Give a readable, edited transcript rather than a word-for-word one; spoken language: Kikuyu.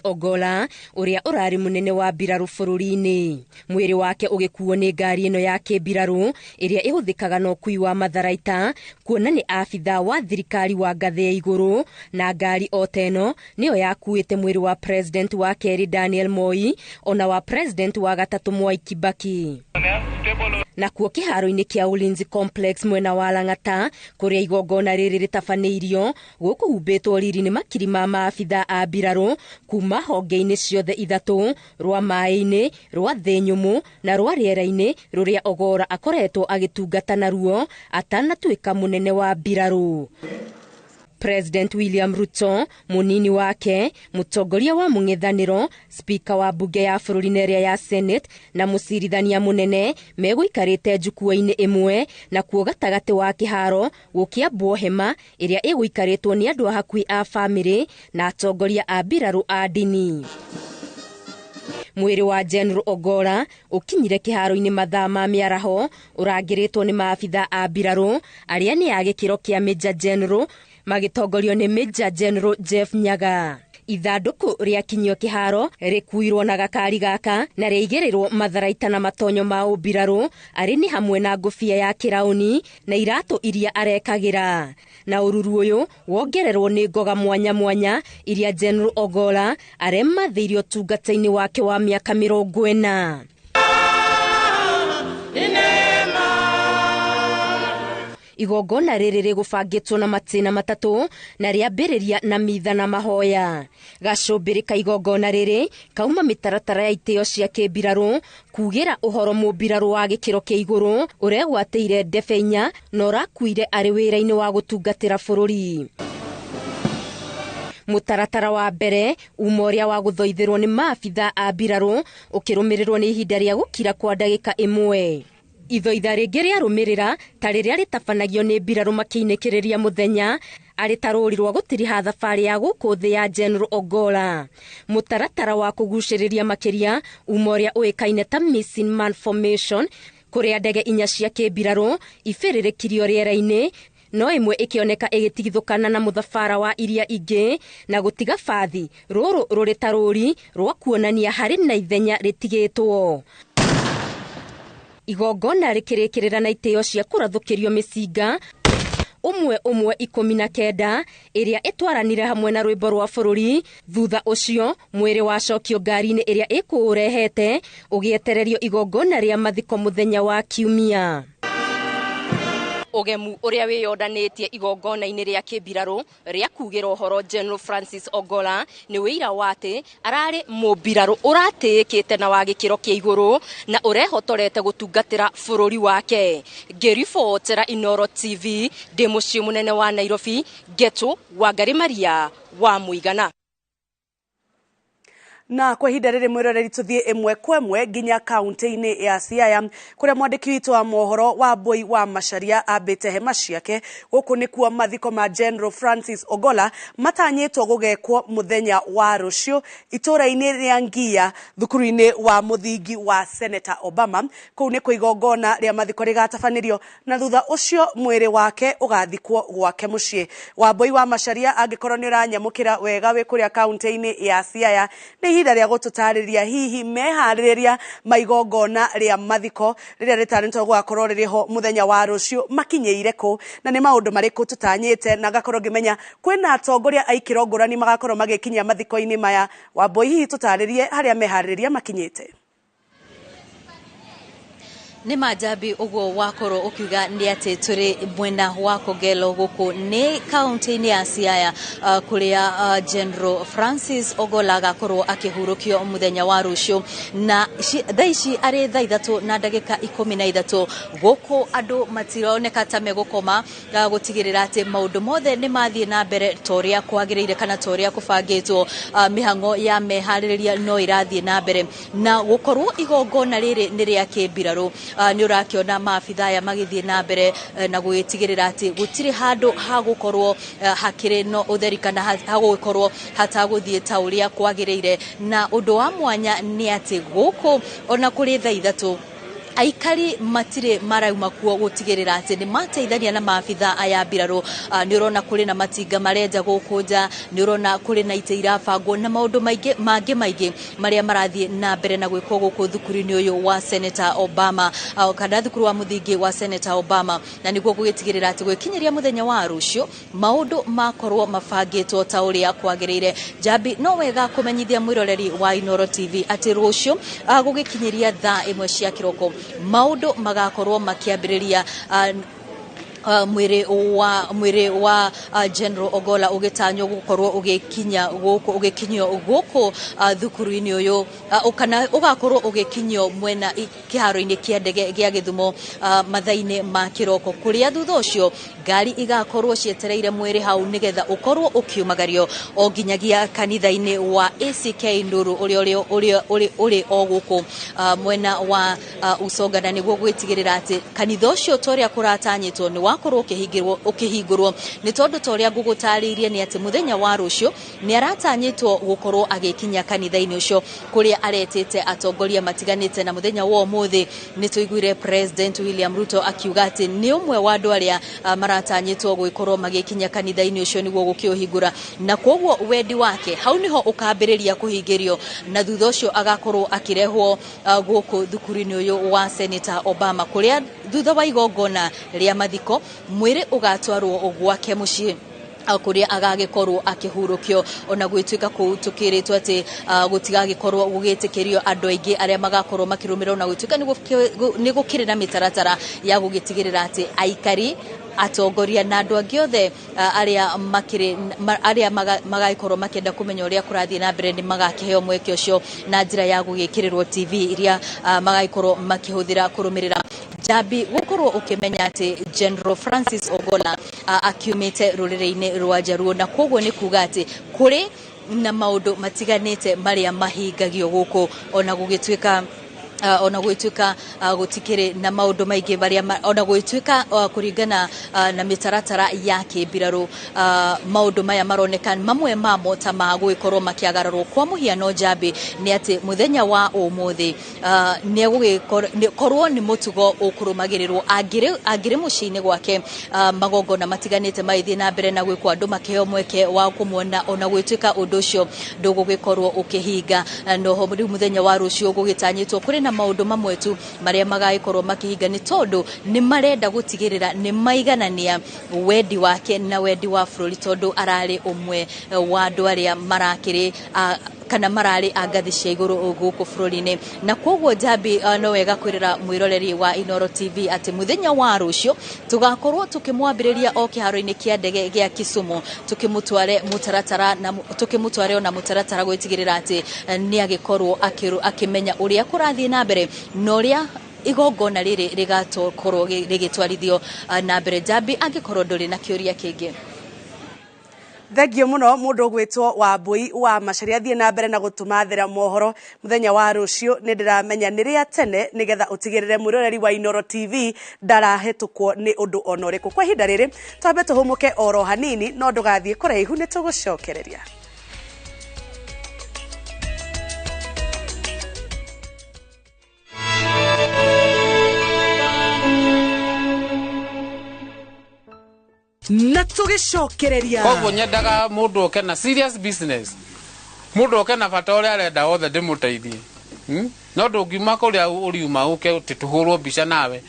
Ogolla ũrĩa ũrarĩ mũnene wa mbirarũ bũrũri-inĩ. Mwĩrĩ wake ũgĩkuo nĩ ngari ĩno ya kĩmbirarũ ĩrĩa ĩhũthĩkaga na ũkui wa matharaita, kuona nĩ abithaa wa thirikari wa ngathĩ ya igũrũ, na ngari o ta ĩno nĩyo yakuĩte mwĩrĩ wa president wa kerĩ Daniel Moi ona wa president wa gatatũ Mwai Kibaki. Nakuo kĩharo-inĩ kĩa Ulinzi Complex mwena wa Lang'ata kũrĩa igongona rĩrĩ rĩtabanĩirio, gũkũ humbĩtwo riri nĩ makiri ma maabithaa a mbirarũ kuma honge-inĩ ciothe ithatũ, rwa maĩ-inĩ, rwa thĩ nyũmũ na rwa rĩera-inĩ, rũrĩa Ogolla akoretwo agĩtungata naruo atanatuĩka mũnene wa mbirarũ. President William Ruto, munini wake, mũtongoria wa mũng'ethanĩro, speaker wa mbunge ya bũrũri na ĩrĩa ya Senate na mũcirithania mũnene megũikarĩte njukua-inĩ ĩmwe, nakuo gatagatĩ wa kĩharo gũkĩambwo hema ĩrĩa ĩgũikarĩtwo nĩ andũ a hakuhĩ a bamĩrĩ na atongoria a mbirarũ a ndini. Mwĩrĩ wa General Ogolla ũkinyire kĩharo-inĩ mathaa ma mĩaraho ũrangĩrĩtwo nĩ maabithaa a mbirarũ arĩa nĩ a gĩkĩro kĩa Major General magĩtongorio nĩ Major General Jeff Nyaga. Ithandũkũ rĩakinyio kĩharo rĩkuirwo na gakari gaka na rĩaigĩrĩrwo matharaita na matonyo ma ũmbirarũ arĩ nĩ hamwe na ngũbia ya kĩraũni na iratũ iria arekagĩra. Na ũruru ũyũ wongererwo nĩ ngoga mwanya mwanya iria General Ogolla aremathĩirio ũtungata-inĩ wake wa mĩaka 40. Igongona rĩrĩ rĩgũbangĩtwo na matĩna matatũ na rĩambĩrĩria na mitha na mahoya. Gacũmbĩrĩ ka igongona rĩrĩ kauma mĩtaratara ya itĩo cia kĩmbirarũ kugĩra ũhoro mũmbirarũ wa gĩkĩro kĩa igũrũ ũregwatĩire ndebe inya na ũrakuire arĩ wĩra-inĩ wa gũtungatĩra bũrũri. Mũtaratara wa mbere uma ũrĩa wa gũthoithĩrwo nĩ maabithaa a mbirarũ ũkĩrũmĩrĩrwo nĩ ihinda rĩa gũkira kwa ndagĩka ĩmwe. Ithoitha rĩngĩ rĩarũmĩrĩra ta rĩrĩa rĩtabanagio nĩ mbirarũ makĩinĩkĩrĩria mũthenya arĩ ta rũri rwa gũtiriha thabarĩ ya gũkũ thĩ ya General Ogolla. Mũtaratara wa kũgucĩrĩria makĩria uma ũrĩa ũĩkaine ta Missing Man Formation kũrĩa ndege inya cia kĩmbirarũ ibĩrĩrĩkirio rĩera-inĩ no ĩmwe ĩkĩoneka ĩgĩtigithũkana na mũthabara wa iria ingĩ na gũtiga bathi rũrũ rũrĩ ta rũri rwa kuonania harĩ na ithenya rĩtigĩtwo. Igongona rĩkĩrĩkĩrĩra na itĩo cia kũrathũkĩrio mĩcinga ũmwe ũmwe 19 ĩrĩa ĩtwaranire hamwe na rwĩmbo rwa bũrũri. Thutha ũcio mwĩrĩ wacokio ngari-inĩ ĩrĩa ĩkũũrehete ũgĩetererio igongona rĩa mathiko mũthenya wa Kiumia. Ũgemu ũrĩa wĩyondanĩtie igongona-inĩ rĩa kĩmbirarũ rĩa kugĩra ũhoro General Francis Ogolla nĩ wĩira wa atĩ ararĩ mũmbirarũ ũratĩĩkĩte na wa gĩkĩro kĩa igũrũ na ũrehotorete gũtungatĩra bũrũri wake. Ngĩribotera Inooro TV ndĩ mũciĩ mũnene wa Nairobi, Ngetu Wangari Maria wa Mũigana. Na kwa ihinda rĩrĩ mwĩroreri tũthiĩ ĩmwe kwa ĩmwe nginya kaunti-inĩ ya Siaya kũrĩa mwandĩki witũ wa mohoro wa Mbui wa Macharia ambĩte hema ciake. Gũkũ nĩkuo mathiko ma General Francis Ogolla matanyĩtwo gũgekwo mũthenya wa rũciũ itũũra-inĩ rĩa Ngiya thukuru-inĩ wa mũthingi wa Senator Obama. Kũu nĩkuo igongona rĩa mathiko rĩgatabanĩrio na thutha ũcio mwĩrĩ wake ũgathikwo gwake mũciĩ. Wambui wa Macharia, angĩkorwo nĩ ũranyamũkĩra wega wĩ kũrĩa kaunti-inĩ ya Siaya, nĩ ihinda rĩa gũtũtarĩria hihi meharĩrĩria ma igongona rĩa mathiko rĩrĩa rĩtarĩtwo gũgakorwo rĩrĩ ho mũthenya wa rũciũ makinyĩire kũ na nĩ maũndũ marĩkũ tũtanyĩte, na ngakorwo ngĩmenya kwĩna atongoria a ikĩro ngũrani magakorwo magĩkinyia mathiko-inĩ maya. Wambui, hihi tũtarĩrie harĩa meharĩrĩria makinyĩte. Nĩ manjambi ũguo wakorwo ũkiuga nĩ atĩ tũrĩ mwena wa Kogelo gũkũ nĩ kaunti-inĩ ya Siaya, kũrĩa General Francis Ogolla agakorwo akĩhurũkio mũthenya wa rũciũ. Na thaa ici arĩ thaa 3:13 gũkũ andũ matironeka ta megũkoma, gũtigĩrĩra atĩ maũndũ mothe nĩ mathiĩ na mbere ta ũrĩa kwagĩrĩire kana ta ũrĩa kũbangĩtwo. Mĩhang'o ya meharĩrĩria no ĩrathiĩ na mbere na gũkorwo igongona rĩrĩ nĩ rĩa kĩmbirarũ. Nĩ ũrakĩona maabithaa aya magĩthiĩ na mbere na gũgĩtigĩrĩra atĩ gũtirĩ handũ ha gũkorwo hakĩrĩ na ũtheri kana hagũgĩkorwo hatagũthiĩ ta ũrĩa kwagĩrĩire. Na ũndũ wa mwanya nĩ atĩ gũkũ ona kũrĩ thaa 3 Aikari matirĩ marauma kuo gũtigĩrĩra atĩ nĩ mateithania na maabitha aya mbirarũ. Nĩ ũrona kũrĩ na matinga marenja gũkũ nja, nĩ ũrona kũrĩ na itĩ irabangwo na maũndũ maingĩ mangĩ maingĩ marĩa marathiĩ na mbere na gwĩkwo gũkũ thukuru-inĩ ũyũ wa Senator Obama, kana thukuru wa mũthingi wa Senator Obama, na nĩguo gũgĩtigĩrĩra atĩ gwĩkinyĩria mũthenya wa rũciũ maũndũ makorwo mabangĩtwo ta ũrĩa kwagĩrĩire. Njambi, no wega kũmenyithia mwĩroreri wa Inooro TV atĩ rũciũ gũgĩkinyĩria thaa 1 cia kĩroko maũndũ magakorwo makĩambĩrĩria, mwĩrĩ wa General Ogolla ũgĩtanywo gũkorwo ũgĩkinya gũkũ, ũgĩkinyio gũkũ thukuru-inĩ ũyũ, kana ũgakorwo ũgĩkinyio mwena kĩharo-inĩ kĩa ndege gĩa Gĩthumo mathaa-inĩ ma kĩroko, kũrĩa thutha ũcio ngari igakorwo cietereire mwĩrĩ hau nĩgetha ũkorwo ũkiumagario o nginyagia kanitha-inĩ wa ACK Nduru ũrĩa ũrĩ o gũkũ mwena wa Usonga, na nĩguo gwĩtigĩrĩra atĩ kanitha ũcio ta ũrĩa kũratanyĩtwo nĩ wakorwo ũkĩhingũrwo, nĩ tondũ ta ũrĩa ngũgũtarĩirie nĩ atĩ mũthenya wa rũciũ nĩ aratanyĩtwo gũkorwo agĩkinya kanitha-inĩ ũcio kũrĩa aretĩte atongoria matiganĩte. Na mũthenya wa ũmũthĩ nĩ tũiguire President William Ruto akiuga atĩ nĩ ũmwe wa andũ arĩa maratanyĩtwo gũgĩkorwo magĩkinya kanitha-inĩ ũcio nĩguo gũkĩũhingũra, na koguo wendi wake hau nĩho ũkambĩrĩria kũhingĩrio, na thutha ũcio agakorwo akĩrehwo gũkũ thukuru-inĩ ũyũ wa Senator Obama, kũrĩa thutha wa igongona rĩa mathiko mwĩrĩ ũgatwarwo gwake mũciĩ kũrĩa agagĩkorwo akĩhurũkio. Ona gwĩtuĩka kũu tũkĩrĩtwo atĩ gũtigagĩkorwo gũgĩtĩkĩrio andũ aingĩ arĩa magakorwo makĩrũmĩrĩra, ona gwĩtuĩka nĩ gũkĩrĩ na mĩtaratara ya gũgĩtigĩrĩra atĩ aikari, atongoria na andũ angĩ othe arĩa magagĩkorwo makĩenda kũmenya ũrĩa kũrathiĩ na mbere nĩ magakĩheo mweke ũcio na njĩra ya gũgĩkĩrĩrwo TV iria magagĩkorwo makĩhũthĩra kũrũmĩrĩra. Njambi, gũkorwo ũkĩmenya atĩ General Francis Ogolla akiumĩte rũrĩrĩ-inĩ rwa Njaruo, na koguo nĩ kuga atĩ kũrĩ na maũndũ matiganĩte marĩa mahingagio gũkũ, ona gũgĩtuĩka gũtikĩrĩ na maũndũ maingĩ marĩa, ona gũgĩtuĩka kũringana na mĩtaratara ya kĩmbirarũ maũndũ maya maroneka mamwe mamo ta ma gũgĩkorwo makĩagararwo. Kwa mũhiano Njambi, nĩ atĩ mũthenya wa ũmũthĩ nĩ egũgĩkorwo nĩ mũtugo ũkũrũmagĩrĩrwo angĩrĩ mũciĩ-inĩ gwake, magongona matiganĩte magĩthiĩ na mbere na gwĩkwo, andũ makĩheo mweke wa kũmuona, ona gũgĩtuĩka ũndũ ũcio ndũgũgĩkorwo ũkĩhinga. Noho rĩu mũthenya wa rũciũ gũgĩtanyĩtwo kũrĩ na maũndũ mamwe tu marĩa magagĩkorwo makĩhinga, nĩ tondũ nĩ marenda gũtigĩrĩra nĩ maiganania wendi wake na wendi wa bũrũri, tondũ ararĩ ũmwe wa andũ arĩa marakĩrĩ kana mararĩ a ngathĩ cia igũrũ gũkũ bũrũri-inĩ. Na koguo Njambi, no wega kwĩrĩra mwĩroreri wa Inooro TV atĩ mũthenya wa rũciũ tũgakorwo tũkĩmwambĩrĩria o kĩharo-inĩ kĩa ndege gĩa Kisumu, tũkĩmũtware mũtaratara na tũkĩmũtware ona mũtaratara gwĩtigĩrĩra atĩ nĩ agĩkorwo akĩmenya ũrĩa kũrathiĩ na mbere na ũrĩa igongona rĩrĩ rĩgakorwo rĩgĩtwarithio na mbere. Njambi, angĩkorwo ndũrĩ na kĩũria kĩngĩ. Thengio muno mundu ugwitwo Wambui wa Macharia, thiĩ na mbere na gũtũmathĩra mohoro mũthenya wa rũciũ. Nĩ ndĩramenya nĩ rĩa tene nĩgetha ũtigĩrĩre mwĩroreri wa Inooro TV ndarahĩtũkwo nĩ ũndũ ona ũrĩkũ. Kwa ihinda rĩrĩ twambe tũhũmũke oro hanini, no ndũgathiĩ kũraihu, nĩ tũgũcokereria. Na tũgĩcokereria. Koguo nyendaga mũndũ oke na serious business, mũndũ oke na bata ũrĩa arenda wothe ndĩmũteithie, no ndũngiuma kũrĩa ũriuma ũke tũhũrwo mbica nawe.